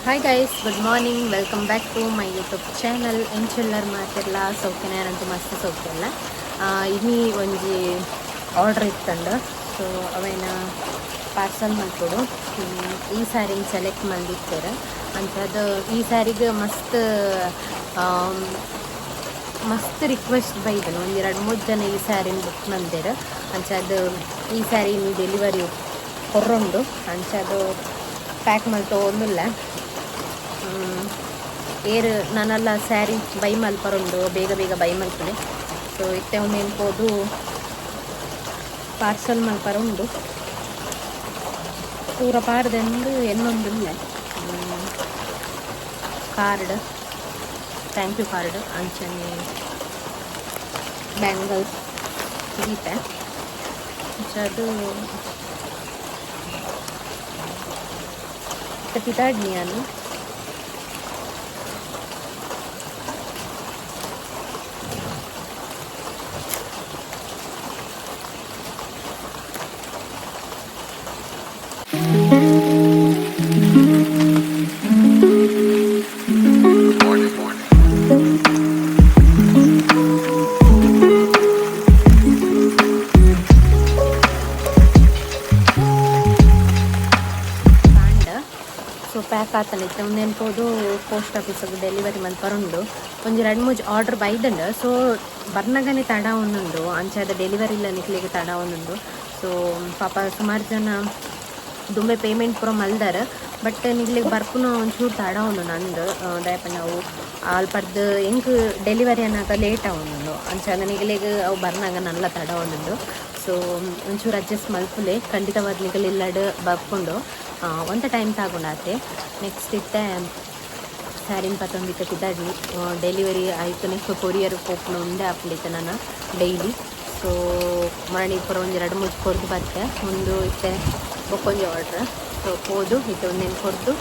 Hi guys, good morning, welcome back to my YouTube channel. ಎಂಚುಲ್ಲರ್ ಮಾತೆರ್ಲ? ಸೌಖ್ಯನ? ಅಂತೂ ಮಸ್ತ್ ಸೌಖ್ಯ. ಇನಿ ಒಂಜಿ ಆರ್ಡರ್ ಇತ್ತಂಡು. ಸೊ ಅವೇನ ಪಾರ್ಸಲ್ ಮಲ್ಪೊಡು. ಈ ಸ್ಯಾರಿನ ಸೆಲೆಕ್ಟ್ ಮಲ್ದಿತ್ತೆರ್. ಅಂಚಾದ್ ಈ ಸ್ಯಾರಿಗೆ ಮಸ್ತ್ ಮಸ್ತ್ ರಿಕ್ವೆಸ್ಟ್ ಬೈದನು. ಒಂಜಿ ರಡ್ಡ್ ಮೂರು ಜನ ಈ ಸ್ಯಾರಿನ ಬುಕ್ ಮಲ್ದೆರ್. ಅಂಚಾದ್ ಈ ಸ್ಯಾರಿ ಡೆಲಿವರಿ ಕೊರೊಂಡು. ಅಂಚಾದ್ ಪ್ಯಾಕ್ ಮಲ್ತೊಂದುಲ್ಲ. ಏರ್ ನನಲ್ಲ ಸ್ಯಾರಿ ಬೈ ಮಲ್ಪರುಂಡು, ಬೇಗ ಬೇಗ ಬೈ ಮಲ್ಪುಲೆ. ಸೊ ಇತ್ತೆ ಉಂದೆನ್ ಪೋದು ಪಾರ್ಸಲ್ ಮಲ್ಪರ ಉಂಡು. ಪೂರ ಪಾರ್ದೆಂದು ಎನ್ನೊಂದುಲ್ಲೆ. ಕಾರ್ಡ್, thank you card, ಅಂಚನೆ ಬ್ಯಾಂಗಲ್ಸ್ ದೀತೆ. ಅಂಚಾದ್ ಪಿದಾಡ್ನಿ ಯಾನ್. Morning, morning. ಕಾಂಡ. ಸೊ ಪ್ಯಾಕ್ ಆತನ ಇತ್ತೆ. ಉಂದೆನ್ ಪೋದು ಪೋಸ್ಟ್ ಆಫೀಸಿಗೆ ಡೆಲಿವರಿ ಮಲ್ಪರುಂಡು. ಒಂಜಿ ರಡ್ಡ್ ಮೂಜಿ ಆರ್ಡರ್ ಬೈದಂಡ್. ಸೊ ಬರ್ನಗನೆ ತಡ ಒಂದುಂಡು. ಅಂಚಾದ ಡೆಲಿವರಿ ಇಲ್ಲ ನಿಕ್ಲೆಗ್ ತಡ ಒಂದುಂಡು. ಸೊ ಪಾಪ ಸುಮಾರು ಜನ ದುಂಬೆ ಪೇಮೆಂಟ್ ಪೂರ ಮಲ್ದಾರ್. ಬಟ್ ನಿಕ್ಲೆಗ್ ಬರ್ಪುನ ಒಂಚೂರು ತಡ ಉಂಡು ನಂದು. ದಾಯೆ ಪಂಡ ಅವು ಅಲ್ಪರ್ದ್ ಎಂಕ್ ಡೆಲಿವರಿ ಅನ್ನಾಗ ಲೇಟ್ ಆವೊಂದುಂಡು. ಅಂಚಾದ್ ನಿಕ್ಲೆಗ್ ಅವು ಬರ್ನಗ ನಲ್ಲ ತಡ ಒಂದುಂಡು. ಸೊ ಒಂಚೂರು ಅಡ್ಜಸ್ಟ್ ಮಲ್ಪುಲೆ. ಖಂಡಿತವಾದ್ ನಿಕಲ್ ಇಲ್ಲಡ್ ಬರ್ಪುಂಡು. ಒಂತೆ ಟೈಮ್ ತಾಗುಂಡಾತೆ. ನೆಕ್ಸ್ಟ್ ಇತ್ತೆ ಸ್ಯಾರಿನ್ ಪತ್ತೊಂದಿತ್ತೆ ಪಿದಾಡ್ನಿ. ಡೆಲಿವರಿ ಆಯ್ತು. ನೆಕ್ಸ್ಟ್ ಕೊರಿಯರ್ ಪೋಪುನ ಉಂಡೆ ಆಪುಂಡು ಇತ್ತೆ ನನ ಡೈಲಿ. ಸೊ ಮರಣಿ ಪೂರ ಒಂಜಿ ರಡ್ಡ್ ಮೂಜಿ ಕೊರ್ದು ಬತ್ತೆ. ಉಂದು ಇತ್ತೆ ಬೊಕ್ಕೊಂಜಿ ಆರ್ಡ್ರ್. ಸೊ ಪೋದು ಇತ್ತೆ ಒಂದೆನ್ ಕೊರ್ದು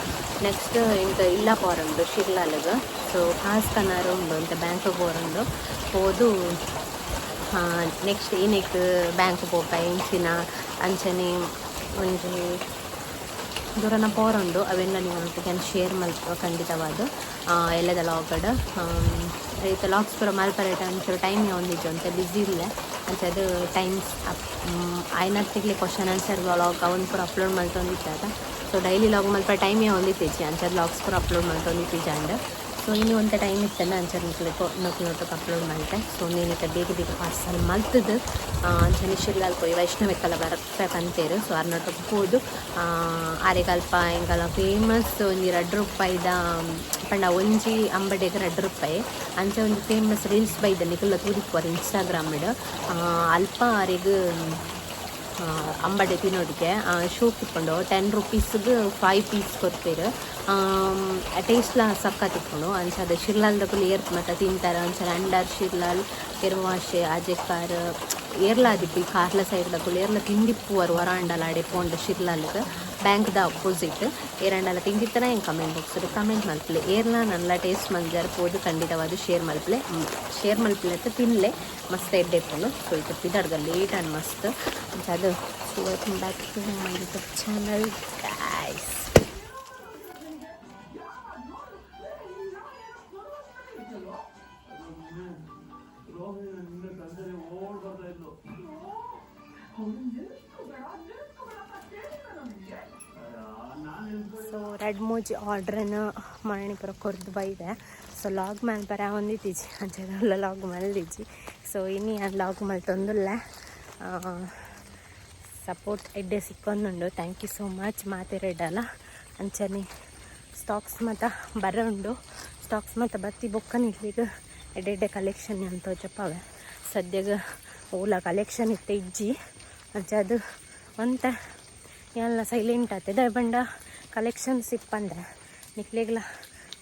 ನೆಕ್ಸ್ಟ್ ಎಂಕ್ ಇಲ್ಲ ಪೋರುಂಡು ಶಿರ್ಲಾಲ್ಗ್. ಸೊ ಕಾಸ್ ಕನಾರ ಉಂಡು ಅಂತ ಬ್ಯಾಂಕ್ ಪೋರುಂಡು. ಪೋದು ನೆಕ್ಸ್ಟ್ ಇನೆಕ್ ಬ್ಯಾಂಕ್ ಪೋಪ ಎಂಚಿನ ಅಂಚನೆ ಒಂಜಿ ದೂರನ ಪೋರುಂಡು. ಅವೆಲ್ಲ ನೀವು ಶೇರ್ ಮಲ್ಪ ಖಂಡಿತವಾದ್ ಎಲ್ಲದ ಲಾಗಡ್. ಇತ್ತೆ ಲಾಗ್ಸ್ ಪೂರ ಮಲ್ಪರೆ ಒಂಚೂರು ಟೈಮ್ ಒಂದಿಜ್ಜಿ, ಒಂತೆ ಬ್ಯುಸಿ ಇಲ್ಲ. ಅಂಚಾದ್ ಟೈಮ್ಸ್ ಆಯ್ನತ್ತಿಗ್ಲೆ ಕ್ವಶನ್ ಆನ್ಸರ್ ಲಾಗ್ ಅವನ್ ಪೂರ ಅಪ್ಲೋಡ್ ಮಲ್ತೊಂದಿತ್ತಾಗ. ಸೊ ಡೈಲಿ ಲಾಗ್ ಮಲ್ಪ ಟೈಮ್ ಒಂದಿತ್ತಿಜ್ಜಿ. ಅಂಚಾದ್ ಲಾಗ್ಸ್ ಪೂರ ಅಪ್ಲೋಡ್ ಮಲ್ತೊಂದಿತ್ತಿಜಾಂಡ್. ಸೊ ಇನ್ನು ಒಂತೆ ಟೈಮ್ ಇತ್ತಲ್ಲ, ಅಂಚಾದ್ ನಿಕ್ಲೆ ನಕ್ಲೆನೊಟ್ಟುಗು ಅಪ್ಲೋಡ್ ಮಲ್ತೆ. ಸೊ ನೀನಿತ್ತೆ ಬೇಗ ಬೇಗ ಪಾರ್ಸಲ್ ಮಲ್ತದು ಅಂಚನೆ ಶಿರ್ಲಾಲ್ ಪೋಯಿ. ವೈಷ್ಣವಿಕಲ ಬರ್ಪೆ ಪಂತೇರು. ಸೊ ಅರ್ನೊಟ್ಟುಗು ಪೋದು ಆರೆಗ್ ಅಲ್ಪ ಎಂಕಲ್ನ ಫೇಮಸ್ ಒಂಜಿ 2 ರೂಪಾಯಿದ ಪಂಡ ಒಂಜಿ ಅಂಬಡೆಗ್ 2 ರೂಪಾಯಿ ಅಂಚ ಒಂಜಿ ಫೇಮಸ್ ರೀಲ್ಸ್ ಬೈದ. ನಿಕುಲ್ಲ ತೂದಿಪ್ಪುವರ್ ಇನ್ಸ್ಟಾಗ್ರಾಮ್ಡ್. ಅಲ್ಪ ಆರೆಗ್ ಅಂಬಡೆ ತಿನ್ನೋಡಿಗೆ ಶೋಕ್ ಇಪ್ಪುಂಡು. 10 ರುಪೀಸ್ಗೆ 5 ಪೀಸ್ ಕೊರ್ಪೆರ್. ಟೇಸ್ಟ್ಲ ಸಕ್ಕತ್ ಇಪ್ಪುಂಡು. ಅಂಚಾದ್ ಶಿರ್ಲಾಲ್ದಕುಲು ಏರ್ ಮಾತ ತಿಂತಾರೆ. ಅಂಚನೆ ಅಂಡಾರ್, ಶಿರ್ಲಾಲ್, ಕೆರ್ವಾಶೆ, ಅಜೆಕಾರ್ ಏರ್ಲ ಆದಿಪ್ಪು, ಈ ಕಾರ್ಲ ಸೈಡ್ದಕುಲು ಏರ್ಲ ತಿಂದಿಪ್ಪುವರು. ವರಾಂಡಲ ಅಡೆ ಪೋಂಡ ಶಿರ್ಲಾಲ್ಗ್ ಬ್ಯಾಂಕ್ದ ಅಪೋಸಿಟ್ ಏರಂಡಲ ತಿಂದಿತ್ತನ ಎಂಕ್ ಕಮೆಂಟ್ ಬಾಕ್ಸ್ ಕಮೆಂಟ್ ಮಲ್ಪುಲೆ. ಏರ್ಲ ನಲ್ಲ ಟೇಸ್ಟ್ ಮಲ್ಜಾರ್ ಪೋದು ಖಂಡಿತವಾದ್ ಶೇರ್ ಮಲ್ಪುಲೆ. ಶೇರ್ ಮಲ್ಪುಲೆ ಅತ್ತ, ತಿನ್ಲೆ. ಮಸ್ತ್ ಎಡ್ಡೆ ಇಪ್ಪುಂಡು. ಸೊ ಇತ್ತೆ ಪಿದಾಡ್ಗ, ಲೇಟ್ ಆಂಡ್ ಮಸ್ತ್. ಅಂಚಾದ್ so welcome back to my YouTube channel, guys. So ರಡ್ಡ್ ಮೂಜಿ ಆರ್ಡ್ರನ್ನ ಮರಣಿ ಪೂರ ಕೊರ್ದು ಬೈದೆ. ಸೊ ಲಾಗ್ ಮಲ್ಪರೆ ಒಂದಿತ್ತಿಜಿ. ಅಂಚ ಲಾಗ್ ಮಲ್ದಿಜ್ಜಿ. ಸೊ ಇನಿ ಯಾನ್ ಲಾಗ್ ಮಲ್ತೊಂದುಲ್ಲೆ. ಸಪೋರ್ಟ್ ಎಡ್ಡೆ ಸಿಕ್ಕೊಂದುಂಡು. Thank you so much ಮಾತೆರೆಡಲ. ಅಂಚನೆ ಸ್ಟಾಕ್ಸ್ ಮಾತ ಬರ ಉಂಡು. ಸ್ಟಾಕ್ಸ್ ಮಾತ ಬತ್ತಿ ಬೊಕ್ಕ ನಿಕ್ಲೆಗ್ ಎಡ್ಡೆ ಎಡ್ಡೆ ಕಲೆಕ್ಷನ್ ಅಂತ ತೋಜಪಾವೆ. ಸದ್ಯಗ ಓಲ ಕಲೆಕ್ಷನ್ ಇತ್ತೆ ಇಜ್ಜಿ. ಅಂಚಾದ್ ಒಂತೆ ಎಲ್ಲ ಸೈಲೆಂಟ್ ಆತೆ. ದಾಯೆ ಪಂಡ ಕಲೆಕ್ಷನ್ಸ್ ಇಪ್ಪಂದೆ ನಿಕ್ಲೆಗ್ಲ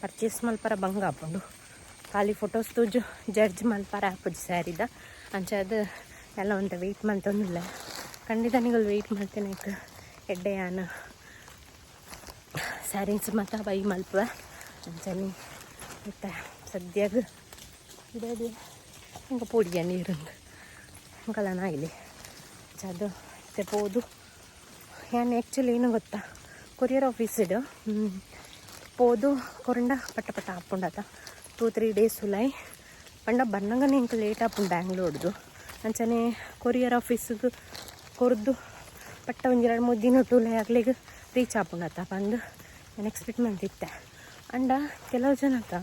ಪರ್ಚೇಸ್ ಮಲ್ಪರ ಬಂಗ ಆಪುಂಡು. ಖಾಲಿ ಫೋಟೋಸ್ ತೂಜು ಜಡ್ಜ್ ಮಲ್ಪರ ಆಪುಜಿ ಸ್ಯಾರಿದ. ಅಂಚಾದ್ ಎಲ್ಲ ಒಂತೆ ವೆಯ್ಟ್ ಮಲ್ತೊಂದುಲ್ಲೆ. ಖಂಡಿತ ನಿಕುಲು ವೆಯ್ಟ್ ಮಲ್ತಿನೈಕ್ ಎಡ್ಡೆ ಯಾನ್ ಸ್ಯಾರೀಸ್ ಮಾತ ಬೈ ಮಲ್ಪುವೆ. ಅಂಚನೆ ಇತ್ತೆ ಸದ್ಯಗ್ ಇಡೋದು ಇಂಕ ಪೊಡಿಯ ನೀರುಂದು ಅಂಕಲ ನಾಯಿಲೆ. ಅದು ಇತ್ತೆ ಪೋದು ಯಾನ್ ಆ್ಯಕ್ಚುಲಿ ಏನು ಗೊತ್ತಾ, ಕೊರಿಯರ್ ಆಫೀಸ್ಡ್ ಪೋದು ಕೊರಂಡ ಪಟ್ಟ ಪಟ್ಟ ಆಪುಂಡತ 2-3 ಡೇಸ್ ಉಲಾಯಿ. ಪಂಡ ಬನ್ನಗನೆ ಎಂಕ್ ಲೇಟ್ ಆಪುಂಡು ಬ್ಯಾಂಗ್ಳೂರ್ದು. ಅಂಚನೆ ಕೊರಿಯರ್ ಆಫೀಸ್ಗ್ ಕೊರ್ದು ಪಟ್ಟ ಒಂಜಿ 2-3 ದಿನೊಟು ಉಲಾಯಿ ಅಕ್ಲೆಗ್ ರೀಚ್ ಆಪುಂಡತ ಪಂದ್ ಯಾನ್ ಎಕ್ಸ್ಪೆಕ್ಟ್ ಮಂತಿತ್ತೆ. ಅಂಡ ಕೆಲವು ಜನತ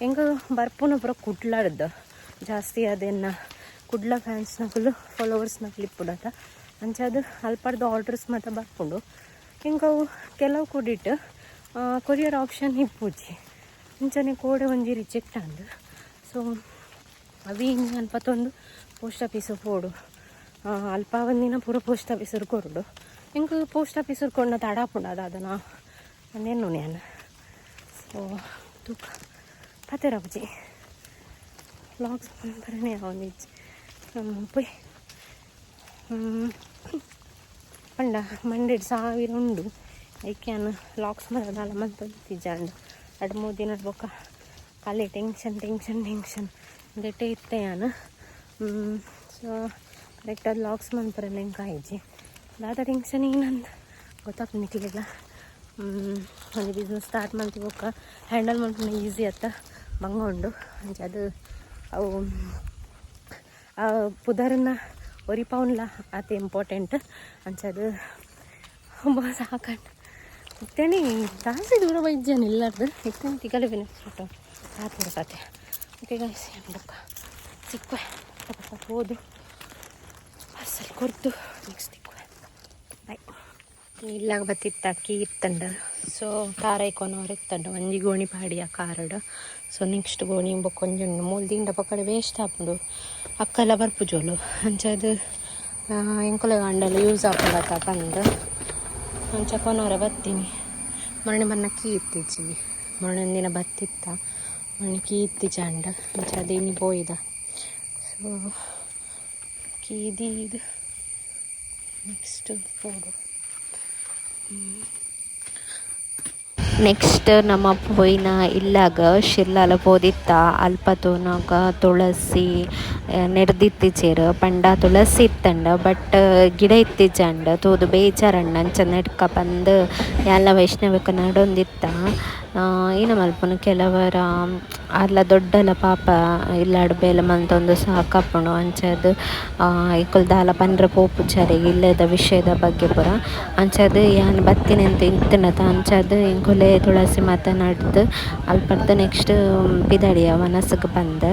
ಎಂಕ್ ಬರ್ಪುನ ಪೂರ ಕುಡ್ಲಡ್ದು ಜಾಸ್ತಿ. ಅದೆನ್ನ ಕುಡ್ಲ ಫ್ಯಾನ್ಸ್ನಕುಲು, ಫಾಲೋವರ್ಸ್ನಕುಲು ಇಪ್ಪುಡತ. ಅಂಚಾದ್ ಅಲ್ಪರ್ದು ಆರ್ಡರ್ಸ್ ಮಾತ ಬರ್ಪುಂಡು. ಎಂಕ್ ಅವು ಕೆಲವು ಕೊಡಿಟ್ ಕೊರಿಯರ್ ಆಪ್ಷನ್ ಇಪ್ಪುಜಿ. ಅಂಚನೆ ಕೋಡೆ ಒಂಜಿ ರಿಜೆಕ್ಟ್ ಆಂಡ್. ಸೊ ಅವಿ ಇನಿ ಅಲ್ಪ ಪೋಸ್ಟ್ ಆಫೀಸ್ ಪೋಡು. ಅಲ್ಪ ಒಂದಿನ ಪೂರ ಪೋಸ್ಟ್ ಆಫೀಸರ್ ಕೊರೊಡು. ಎಂಕ್ ಪೋಸ್ಟ್ ಆಫೀಸರ್ ಕೊರ್ನ ತಡ ಆಪುಂಡು. ಅದು ಅದನ್ನ ಎನ್ನುನೆ ಯಾನ್. ಸೊ ತೂಕ, ಪಾತೆರಪುಜಿ. ವ್ಲಾಗ್ಸ್ ಮನ್ಪರೆನೇ ಆವೊಂದಿಜ್ಜಿ. ಪೋಯ್ ಪಂಡ ಮಂಡೆಡ್ ಸಾವಿರ ಉಂಡು. ಐಕೆ ಯಾನ್ ವ್ಲಾಗ್ಸ್ ಮಾತ ದಾಲ ಮಲ್ತೊಂದಿಜ್ಜಾಂಡ್. 2-3 ದಿನ ಬೊಕ್ಕ ಖಾಲಿ ಟೆನ್ಷನ್, ಟೆನ್ಷನ್, ಟೆನ್ಷನ್ ಇಂದೆಟೇ ಇತ್ತೆ ಯಾನ್. ಸೊ ಕರೆಕ್ಟಾಗಿ ವ್ಲಾಗ್ಸ್ ಮನ್ಪರೆಲ ಎಂಕ್ ಆಯಿಜಿ. ದಾದ ಟೆನ್ಷನ್ ಏನಂದ್ ಗೊತ್ತಾಗ್ತದೆ ನಿಕ್ಲೆಗ್ಲ. ಒಂಜಿ ಬಿಸ್ನೆಸ್ ಸ್ಟಾರ್ಟ್ ಮಲ್ತಿ ಬೊಕ್ಕ ಹ್ಯಾಂಡಲ್ ಮಲ್ಪುನ ಈಸಿ ಅತ್ತ, ಬಂಗ ಉಂಡು. ಅಂಚ ಅದು ಅವು ಪುದರನ್ನ ಒರಿಪಾವುನ್ಲ ಆತ ಇಂಪಾರ್ಟೆಂಟ್. ಅಂಚ ಅದು ಸಾಕಂಡ್ ಇತ್ತೇನೆ. ಜಾಸ್ತಿ ದೂರ ಬೈಜ್ಜಾನ ಎಲ್ಲರ್ದು ಇತ್ತೇನೆ. ತಿಗಲೆ ಬೆನೆ ಆತು ಕತೆ. ಓಕೆ ಗಾಯ್ಸ್, ಬೊಕ್ಕ ಸಿಕ್ಕುವೆ. ಪಟ ಪಟ ಹೋದು ಪಾರ್ಸಲ್ ಕೊರ್ದು ನೆಕ್ಸ್ಟ್ ತಿಕ್ಕುವೆ. ಬಾಯ್. ಇಲ್ಲಾಗ ಬತ್ತಿತ್ತ ಅಕ್ಕಿ ಇತ್ತಂಡ. ಸೊ ತಾರೈ ಕೊನೋರು ಇತ್ತಂಡ. ಒಂಜಿ ಗೋಣಿ ಪಾಡಿಯ ಕಾರಡ್. ಸೊ ನೆಕ್ಸ್ಟ್ ಗೋಣಿ ಬೊಕ್ಕ ಒಂಜಿ ಉಂಡು. ಮೂಲು ದಿಂಡ ಪಕ್ಕಡೆ ವೇಸ್ಟ್ ಆಪುಂಡು. ಅಕ್ಕೆಲ್ಲ ಬರ್ಪುಜೋಲು. ಅಂಚಾದ್ ಎಂಕುಲೆ ಅಂಡಲ ಯೂಸ್ ಆಪುಂಡತ ಪಂದ್ ಅಂಚ ಕೊನೋರ ಬತ್ತೀನಿ. ಮೊನ್ನೆ ಬನ್ನ ಕೀ ಇತ್ತಿಜ್ಜಿ. ಮೊನ್ನೆ ಒಂದಿನ ಬತ್ತಿತ್ತ, ಮೊನ್ನೆ ಕೀ ಇತ್ತಿಜಾಂಡ. ಅಂಚ ಅದು ಇನಿ ಪೋಯಿದ. ಸೊ ಕೀ ದೀದ್ ನೆಕ್ಸ್ಟ್ ಪೋಡು. ನೆಕ್ಸ್ಟ್ ನಮ್ಮ ಪೋಯಿನ ಇಲ್ಲಾಗ ಶಿರ್ಲಾಲ ಪೋದಿತ್ತ. ಅಲ್ಪ ತೂನಗ ತುಳಸಿ ನೆರ್ದಿತ್ತಿಜೆರ್. ಪಂಡ ತುಳಸಿ ಇತ್ತಂಡ, ಬಟ್ ಗಿಡ ಇತ್ತಿಜಾಂಡ್. ತೂದು ಬೇಜಾರಂಡ. ಅಂಚ ನೆಡ್ಕ ಪಂದ್ ಯಾನ್ಲ ವೈಷ್ಣವಿಕ ನಡೊಂದಿತ್ತ. ಏನ ಮಲ್ಪುನು, ಕೆಲವರ ಆರ್ಲ ದೊಡ್ಡಲ ಪಾಪ ಇಲ್ಲಾಡ್ ಬೇಲೆ ಮಂತೊಂದು ಸಾಕಾಪುಂಡು. ಅಂಚಾದ್ ಎಂಕುಲು ದಾಲ ಪನ್ರೆ ಪೋಪುಜಾರ್ ಇಲ್ಲದ ವಿಷಯದ ಬಗ್ಗೆ ಪೂರ. ಅಂಚಾದ್ ಯಾನ್ ಬತ್ತಿನಂತ ಇತ್ತುಂಡತ, ಅಂಚಾದ್ ಎಂಕುಲೆ ತುಳಸಿ ಮಾತ ನಡ್ದು ಅಲ್ಪರ್ದ್ ನೆಕ್ಸ್ಟ್ ಪಿದಡಿಯ ವನಸುಗು ಪಂದ್.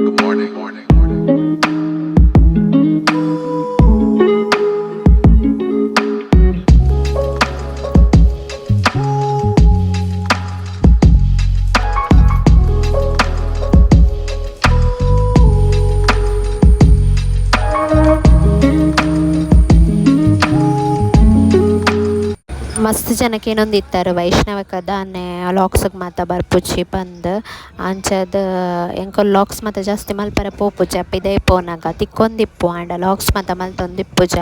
Good morning. Morning. Morning. ಮಸ್ತ್ ಜನಕ್ಕೆ ಏನೊಂದಿತ್ತಾರೆ, ವೈಷ್ಣವಕ ದಾನೆ ಲಾಕ್ಸ್ಗ್ ಮಾತ ಬರ್ಪುಜಿ ಪಂದ್. ಅಂಚಾದ್ ಎಂಕುಲು ಲಾಕ್ಸ್ ಮಾತ ಜಾಸ್ತಿ ಮಲ್ಪರೆ ಪೋಪುಜ. ಪಿದಯಿ ಪೋನಗ ತಿಕ್ಕೊಂದಿಪ್ಪು, ಆಂಡ ಲಾಕ್ಸ್ ಮಾತ ಮಲ್ತೊಂದಿಪ್ಪುಜ.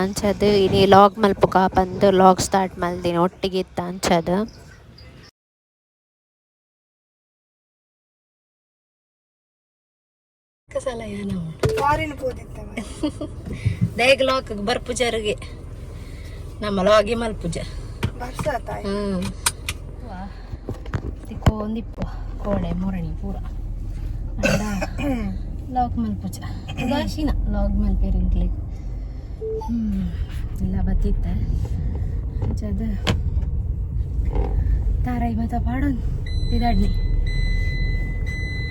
ಅಂಚಾದ್ ಇನಿ ಲಾಗ್ ಮಲ್ಪುಗ ಪಂದ್ ಲಾಗ್ ಸ್ಟಾರ್ಟ್ ಮಲ್ದಿನಿ ಒಟ್ಟಿಗೆ ಇತ್ತ ಅಂಚಾದ್. ಸಲ ಯಾನ ಫಾರಿನ್ ಪೋದಿತ್ತ. ದಯಗ್ ಲಾಕ್ ಬರ್ಪುಜಾರಿಗೆ ನಮ್ಮ ಲಾಗಿ ಮಲ್ಪುಜ. ಬರ್ಸಾತ. ಹ್ಮ್ ತಿಕ್ಕೊಂದಿಪ್ಪು ಕೋಡೆ ಮುರಣಿ ಪೂರ. ಅಂಡ ಲಾಕ್ ಮಲ್ಪುಜ, ಉದಾಸೀನ ಲಾಗ್ ಮಲ್ಪೇರು ಇಂಕ್ಲೆಗ್. ಇಲ್ಲ ಬತ್ತಿತ್ತೆ. ಅಂಚಾದ್ ತಾರಾಯಿ ಮಾತ ಪಾಡೊಂದು ಪಿದಾಡ್ನಿ.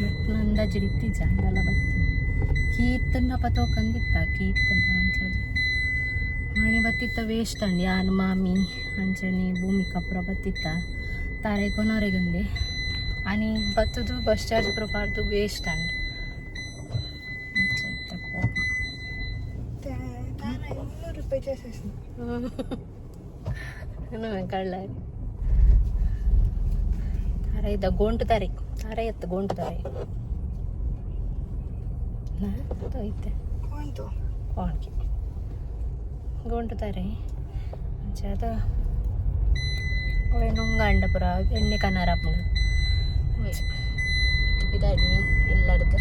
ಬಟ್ ಅಂದಾಜು ಇತ್ತಿಜ, ಅಂಡಲ ಬತ್ತಿ. ಕೀ ಇತ್ತಂಡಪ್ಪ ತೋಕಂದಿತ್ತ, ಕೀ ಇತ್ತಂಡ. ಅಂಚಾದ್ ಮಣಿ ಬತ್ತಿತ್ತ ವೇಸ್ಟ್ ಅಂಡ್. ಯಾನ್, ಮಾಮಿ, ಅಂಚನೆ ಭೂಮಿಕಾ ಪೂರ ಬತ್ತಿತ್ತ. ತಾರಾಯಿ ಕೊನೊರೆಗುಂದೆ ಆನಿ ಬತ್ತುದು ಬಸ್ ಚಾರ್ಜ್ ಪೂರ ಪಾಡ್ದು ವೇಸ್ಟ್ ಅಂಡ್. ಅಂಚ ಇತ್ತೆ ಕೋಪ. 300 ರೂಪಾಯಿ చేసేసింది. ಕಳ್ಳಾರಿ ತಾರ ಇದ್ದ ಗೋಂಟು ತಾರೆ ತಾರ ಎತ್ತು ಗೋಂಟು ತಾರೆ ಐತೆ. కొంತು. ಕೋಣ್ಕೆ ಗೋಂಟು ತಾರೆ. ಅಂಚ ಅದು ಅವೇ ನುಂಗಾಂಡ ಪೂರ ಎಣ್ಣೆ ಕನಾರ ಆಪುಂಡು. ಪಿದಾಡ್ನಿ ಎಲ್ಲರ್ದು.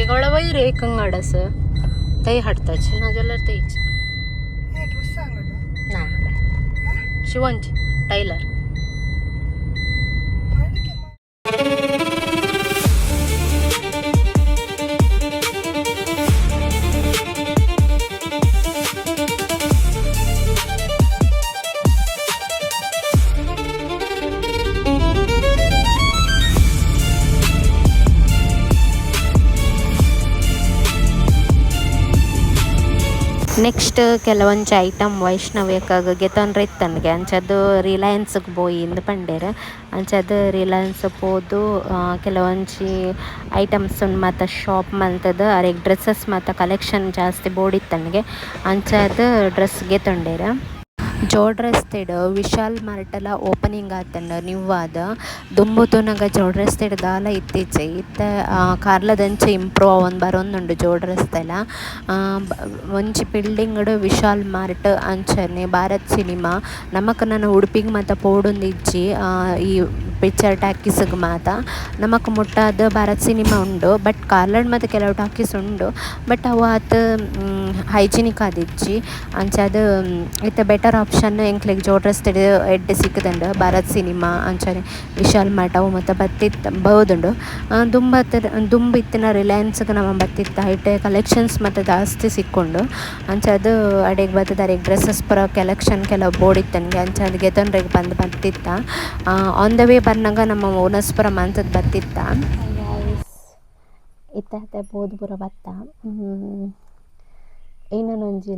केवळ वयर एक अंगडस थंय हाडताची ना जाल्यार थंयच. हे ड्रेस ಅಂಗಡಿ. ना, शिवंची ಟೈಲರ್. ಅದಕ್ಕೆ. ನೆಕ್ಸ್ಟ್ ಕೆಲವೊಂಜಿ ಐಟಮ್ ವೈಷ್ಣವ್ಯಕ್ಕಾಗ ಗೆತೊನ್ರೆ ಇತ್ತನ್ಗೆ. ಅಂಚದು ರಿಲಯನ್ಸ್ಗೆ ಪೋಯಿ ಇಂದ್ ಪಂಡೆರ್. ಅಂಚದ್ ರಿಲಯನ್ಸ್ ಪೋದು ಕೆಲವೊಂಜಿ ಐಟಮ್ಸ್ ಮಾತ ಶಾಪ್ ಮಲ್ತದ್ ಅರೆಗ್ ಡ್ರೆಸ್ಸಸ್ ಮಾತ ಕಲೆಕ್ಷನ್ ಜಾಸ್ತಿ ಬೋಡಿತ್ತನ್ಗೆ. ಅಂಚಾದ್ ಡ್ರೆಸ್ ಗೆತೊಂಡೆರ್. ಜೋಡ್ ರಸ್ತೆಡ್ ವಿಶಾಲ್ ಮಾರ್ಟಲ ಓಪನಿಂಗ್ ಆತುಂಡು ನ್ಯೂ ಆದ್. ದುಂಬು ತೂನಗ ಜೋಡ್ ರಸ್ತೆಡ್ ದಾಲ ಇತ್ತಿಜ್ಜಿ. ಇತ್ತೆ ಕಾರ್ಲದಂಚ ಇಂಪ್ರೂವ್ ಆವೊಂದು ಬರೊಂದುಂಡು ಜೋಡ್ ರಸ್ತೆಲ. ಒಂಜಿ ಬಿಲ್ಡಿಂಗ್ ಡ್ ವಿಶಾಲ್ ಮಾರ್ಟ್ ಅಂಚನೆ ಭಾರತ್ ಸಿನಿಮಾ. ನಮಕ್ ನನ ಉಡುಪಿಗ್ ಮಾತ ಪೋವೊಡುಂದಿಜ್ಜಿ ಈ ಪಿಕ್ಚರ್ ಟಾಕೀಸ್ ಗ್ ಮಾತ. ನಮಕ್ ಮುಟ್ಟಾದ್ ಭಾರತ್ ಸಿನಿಮಾ ಉಂಡು. ಬಟ್ ಕಾರ್ಲಡ್ ಮಾತ ಕೆಲವು ಟಾಕೀಸ್ ಉಂಡು. ಬಟ್ ಅವು ಆತ್ ಹೈಜಿನಿಕ್ ಆದಿಜ್ಜಿ. ಅಂಚಾದ್ ಇತ್ತೆ ಬೆಟರ್ ಆಪ್ಷನ್ ಎಂಕ್ಲೆಗ್ ಜೋಡ್ ರಸ್ತೆಡ್ ಎಡ್ಡೆ ಸಿಕ್ಕುದುಂಡು. ಭಾರತ್ ಸಿನಿಮಾ ಅಂಚನೆ ವಿಶಾಲ್ ಮಾರ್ಟ್ ಅವು ಮಾತ ಬತ್ತಿತ್ತ ಬೋದುಂಡು. ದುಂಬತ್ ದುಂಬು ಇತ್ತಿನ ರಿಲಯನ್ಸ್ ಗ್ ನಮ ಬತ್ತಿತ್ತ. ಐಟೆ ಕಲೆಕ್ಷನ್ಸ್ ಮಾತ ಜಾಸ್ತಿ ಸಿಕ್ಕುಂಡು. ಅಂಚಾದ್ ಅಡೆಗ್ ಬತ್ತುದು ಅರೆಗ್ ಡ್ರೆಸ್ಸಸ್ ಪೂರ ಕಲೆಕ್ಷನ್ ಕೆಲವು ಬೋಡಿತ್ತುಂಡು. ಅಂಚಾದ್ ಗೆತೊನ್ರೆಗ್ ಪಂದ್ ಬತ್ತಿತ್ತ. ಆನ್ ದ ವೇ ಬನ್ನಗ ನಮ ವನಸ್ ಪೂರ ಮಂತುದು ಬತ್ತಿತ್ತ. ಇತ್ತೆ ಆತೆ ಪೋದು ಪೂರ ಬತ್ತ. ಏನನ ಒಂಜಿ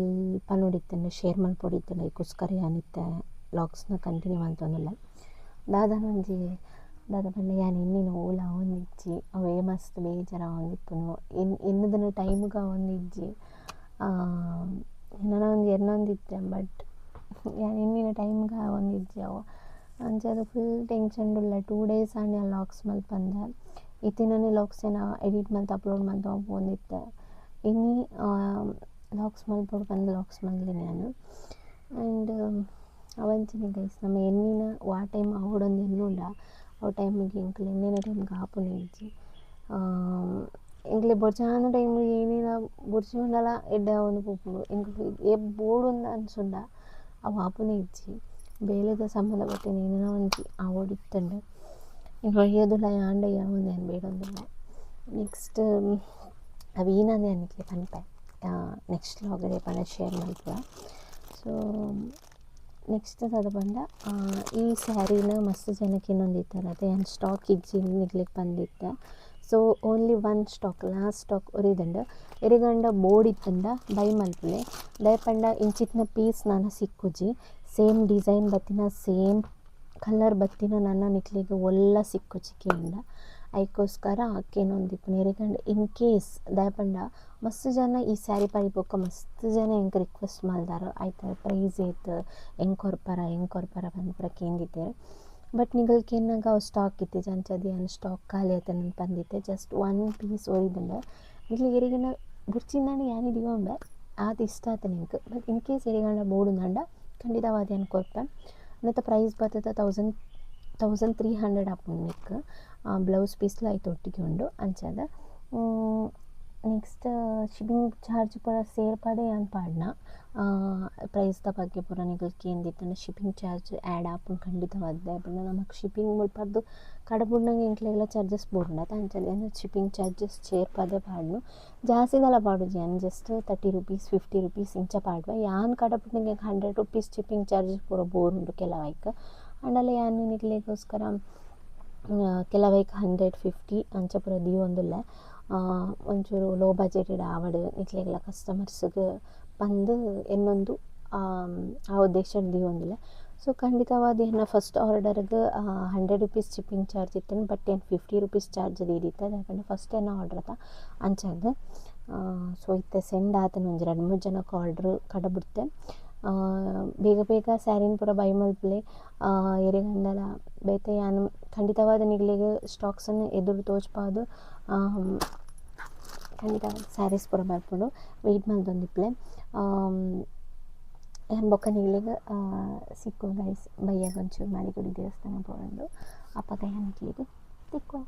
ಪನೊಡಿತ್ತುಂಡು, ಶೇರ್ ಮಲ್ಪೊಡಿತ್ತುಂಡು. ಐಕೋಸ್ಕರ ಯಾನ್ ಇತ್ತೆ ವ್ಲಾಗ್ಸ್ನ ಕಂಟಿನ್ಯೂ ಮಲ್ತೊಂದುಲ್ಲೆ. ದಾದನ ಒಂಜಿ ದಾದ ಪಂಡ ಯಾನ್ ಎನ್ನಿನ ಓಲ ಆವೊಂದಿಜ್ಜಿ. ಅವೇ ಮಸ್ತ್ ಬೇಜಾರ್ ಆವೊಂದಿಪ್ಪುನು. ಎನ್ನುದಿನ ಟೈಮ್ಗ್ ಆವೊಂದಿಜ್ಜಿ. ನನ ಒಂಜಿ ಎನ್ನೊಂದಿತ್ತೆ, ಬಟ್ ಯಾನ್ ಎನ್ನಿನ ಟೈಮ್ಗ್ ಆವೊಂದಿಜ್ಜಿ ಅವು. ಅಂಚಾದ್ ಫುಲ್ ಟೆನ್ಷನ್ ಉಲ್ಲೆ. 2 ಡೇಸ್ ಆಂಡ್ ಯಾನ್ ವ್ಲಾಗ್ಸ್ ಮಲ್ಪಂದೆ. ಇತ್ತಿನನೆ ವ್ಲಾಗ್ಸ್ ಏನ ಎಡಿಟ್ ಮಲ್ತ್ ಅಪ್ಲೋಡ್ ಮಲ್ತ್ ಪೋವೊಂದಿತ್ತೆ. ಇನಿ ವ್ಲಾಗ್ಸ್ ಮಲ್ಪೊಡು ಪಂದ್ ವ್ಲಾಗ್ಸ್ ಮಲ್ದಿನಿ ಯಾನ್. ಆ್ಯಂಡ್ ಅವಂಚನೆ ಗೈಸ್, ನಮ ಎನ್ನಿನ ವಾ ಟೈಮ್ ಆವೊಡೊಂದು ಎನ್ನುಂಡ ಅವು ಟೈಮಿಗೆ ಎಂಕುಲು ಎನ್ನಿನ ಟೈಮ್ಗೆ ಆಪುನ ಇಜ್ಜಿ. ಎಂಕ್ಲೆ ಬೊರ್ಚಾಂದಿ ಟೈಮ್ ಏನೇನ ಬೊರ್ಚುಂಡಲ ಎಡ್ಡೆ ಆವೊಂದು ಪೋಪುಂಡು. ಎಂಕುಲು ಏಪ್ ಬೋಡುಂದು ಅನ್ಸುಂಡ ಅವು ಆಪುನೇ ಇಜ್ಜಿ. ಬೇಲೆದ ಸಂಬಂಧಪಟ್ಟಿನ ಏನೇನ ಒಂಜಿ ಆವೊಡಿತ್ತುಂಡು. ಎಂಕ್ ಆಂಡ ಯಾವೊಂದು ಯಾನ್ ಬೇಡೊಂದುಲ್ಲೆ. ನೆಕ್ಸ್ಟ್ ಅವು ಈನಂದೆ ನಿಕ್ಲೆ ಪನ್ಪೆ. ನೆಕ್ಸ್ಟ್ ವ್ಲಾಗ್ ಪಂಡ ಶೇರ್ ಮಲ್ಪುವೆ. ಸೊ ನೆಕ್ಸ್ಟ್ ದಾದ ಪಂಡ, ಈ ಸ್ಯಾರಿನ ಮಸ್ತ್ ಜನಕ್ ಎನ್ನೊಂದಿತ್ತೆರ್ ಅತೆ, ಯಾನ್ ಸ್ಟಾಕ್ ಇಜ್ಜಿ ನಿಕ್ಲೆಗ್ ಪಂದಿತ್ತೆ. So only one stock, last stock ಒರಿದ್ಂಡ್. ಎರೆಗಂಡ ಬೋಡಿತ್ತುಂಡ ಬೈ ಮಲ್ಪುಲೆ. ದಾಯೆ ಪಂಡ ಇಂಚಿತ್ತಿನ ಪೀಸ್ ನನ ಸಿಕ್ಕುಜಿ. ಸೇಮ್ ಡಿಸೈನ್ ಬತ್ತಿನ, ಸೇಮ್ ಕಲರ್ ಬತ್ತಿನ ನನ ನಿಕ್ಲೆಗ್ ಒಲ್ಲ ಸಿಕ್ಕುಜಿ ಕೇಂಡ. ಐಕೋಸ್ಕರ ಕೇನೊಂದಿಪ್ಪುನು. ಎರೆಗಂಡ ಇನ್ ಕೇಸ್, ದಾಯೆ ಪಂಡ ಮಸ್ತ್ ಜನ ಈ ಸ್ಯಾರಿ ಪಾಡಿ ಬೊಕ್ಕ ಮಸ್ತ್ ಜನ ಎಂಕ್ ರಿಕ್ವೆಸ್ಟ್ ಮಲ್ದಾರ್. ಐತ ಪ್ರೈಸ್ ಏತ್, ಎಂಕ್ ಕೊರ್ಪರ, ಎಂಕ್ ಕೊರ್ಪರ ಪಂದ್ ಪೂರ ಕೇಂದಿತ್ತೆರ್. ಬಟ್ ನಿಗಲ್ ಕೇನ್ನಗ ಅವು ಸ್ಟಾಕ್ ಇತ್ತಿಜಿ. ಅಂಚಾದ್ ಯಾನ್ ಸ್ಟಾಕ್ ಖಾಲಿ ಆತುಂಡು ಪಂದಿತ್ತೆ. ಜಸ್ಟ್ ಒನ್ ಪೀಸ್ ಒರಿದ್ಂಡ್. ನಿಕ್ಲೆಗ್ ಎರೆಗಂಡ ಬೊಡ್ಚಿಂದಾಂಡ ಯಾನೆ ದೀವೊಂಬೆ. ಆತ್ ಇಷ್ಟ ಆತುಂಡು ಎಂಕ್. ಬಟ್ ಇನ್ ಕೇಸ್ ಎರೆಗಂಡ ಬೋಡುಂದಾಂಡ ಖಂಡಿತವಾದ್ ಯಾನ್ ಕೊರ್ಪೆ. ನೆತ್ತ ಪ್ರೈಸ್ ಬತ್ತುದು 1300 ಆಪುಂಡು ನೆಕ್ಕ್. ಬ್ಲೌಸ್ ಪೀಸ್ಲ ಐತ ಒಟ್ಟಿಗೆ ಉಂಡು. ಅಂಚಾದ್ ನೆಕ್ಸ್ಟ್ ಶಿಪ್ಪಿಂಗ್ ಚಾರ್ಜ್ ಪೂರ ಸೇರ್ಪದೆ ಯಾನ್ ಪಾಡ್ನ. ಪ್ರೈಸ್ದ ಬಗ್ಗೆ ಪೂರ ನಿಕುಲು ಕೇಂದಿತ್ತುಂಡ ಶಿಪ್ಪಿಂಗ್ ಚಾರ್ಜ್ ಆ್ಯಡ್ ಆಪುಂಡು ಖಂಡಿತವಾದ್. ದಾಯೆ ಪಂಡ ನಮಕ್ ಶಿಪ್ಪಿಂಗ್ ಮುಲ್ಪರ್ದ್ ಕಡಪುಡ್ನಗ ಎಂಕ್ಲೆಗ್ಲ ಚಾರ್ಜಸ್ ಬೋಡುಂಡು ಅತ. ಅಂಚಾದ್ ಯಾನ್ ಶಿಪ್ಪಿಂಗ್ ಚಾರ್ಜಸ್ ಸೇರ್ಪದೆ ಪಾಡ್ನು. ಜಾಸ್ತಿ ದಾಲ ಪಾಡುಜಿ ಯಾನ್. ಜಸ್ಟ್ 30 ರುಪೀಸ್, 50 ರುಪೀಸ್ ಇಂಚ ಪಾಡುವೆ. ಯಾನ್ ಕಡಪುಡ್ನಗ ಎಂಕ್ 100 ರುಪೀಸ್ ಶಿಪ್ಪಿಂಗ್ ಚಾರ್ಜಸ್ ಪೂರ ಬೋರುಂಡು ಕೆಲವೈಕ್. ಆಂಡಲ ಯಾನ್ ನಿಕ್ಲೆಗೋಸ್ಕರ ಕೆಲವೈಕ್ 150 ಅಂಚ ಪೂರ ದೀವೊಂದುಲ್ಲೆ. ಒಂಚೂರು ಲೋ ಬಜೆಟೆಡ್ ಆವಡ್ ನಿಕ್ಲೆಗ್ಲ ಕಸ್ಟಮರ್ಸ್ಗ್ ಪಂದ್ ಎನ್ನೊಂದು ಆ ಉದ್ದೇಶಡ್ ದೀವೊಂದುಲ್ಲೆ. ಸೊ ಖಂಡಿತವಾದ್ ಎನ್ನ ಫಸ್ಟ್ ಆರ್ಡರ್ಗ್ 100 ರುಪೀಸ್ ಶಿಪ್ಪಿಂಗ್ ಚಾರ್ಜ್ ಇತ್ತ್ಂಡ್. ಬಟ್ ಯಾನ್ 50 ರುಪೀಸ್ ಚಾರ್ಜ್ ದೀದಿತ್ತೆ. ದಾಯೆ ಪಂಡ ಫಸ್ಟ್ ಎನ್ನ ಆರ್ಡರ್ ಅತ, ಅಂಚಾದ್. ಸೊ ಇತ್ತೆ ಸೆಂಡ್ ಆತುಂಡು. ಒಂಜಿ ರಡ್ಡ್ ಮೂಜಿ ಜನಕ್ ಆರ್ಡರ್ ಕಡಬುಡ್ತೆ. ಬೇಗ ಬೇಗ ಸ್ಯಾರಿನ್ ಪೂರ ಬೈ ಮಲ್ಪುಲೆ. ಎರೆಗಂಡಲ ಬೇತೆ ಯಾನ್ ಖಂಡಿತವಾದ್ ನಿಕ್ಲೆಗ್ ಸ್ಟಾಕ್ಸನ್ ಎದುರು ತೋಜ್ಪಾದ್ ಖಂಡಿತ ಸ್ಯಾರೀಸ್ ಪೂರ ಬರ್ಪುಂಡು. ವೆಯ್ಟ್ ಮಲ್ತೊಂದಿಪ್ಪುಲೆ. ಯಾನ್ ಬೊಕ್ಕ ನಿಕ್ಲೆಗ್ ಸಿಕ್ಕುವೆ ಗೈಸ್. ಬಯ್ಯಗ್ ಒಂಚೂರು ಮಾರಿಗುಡಿ ದೇವಸ್ಥಾನ ಪೋವೊಡುಂಡು. ಅಪಗ ಯಾನ್ ನಿಕ್ಲೆಗ್ ತಿಕ್ಕುವೆ.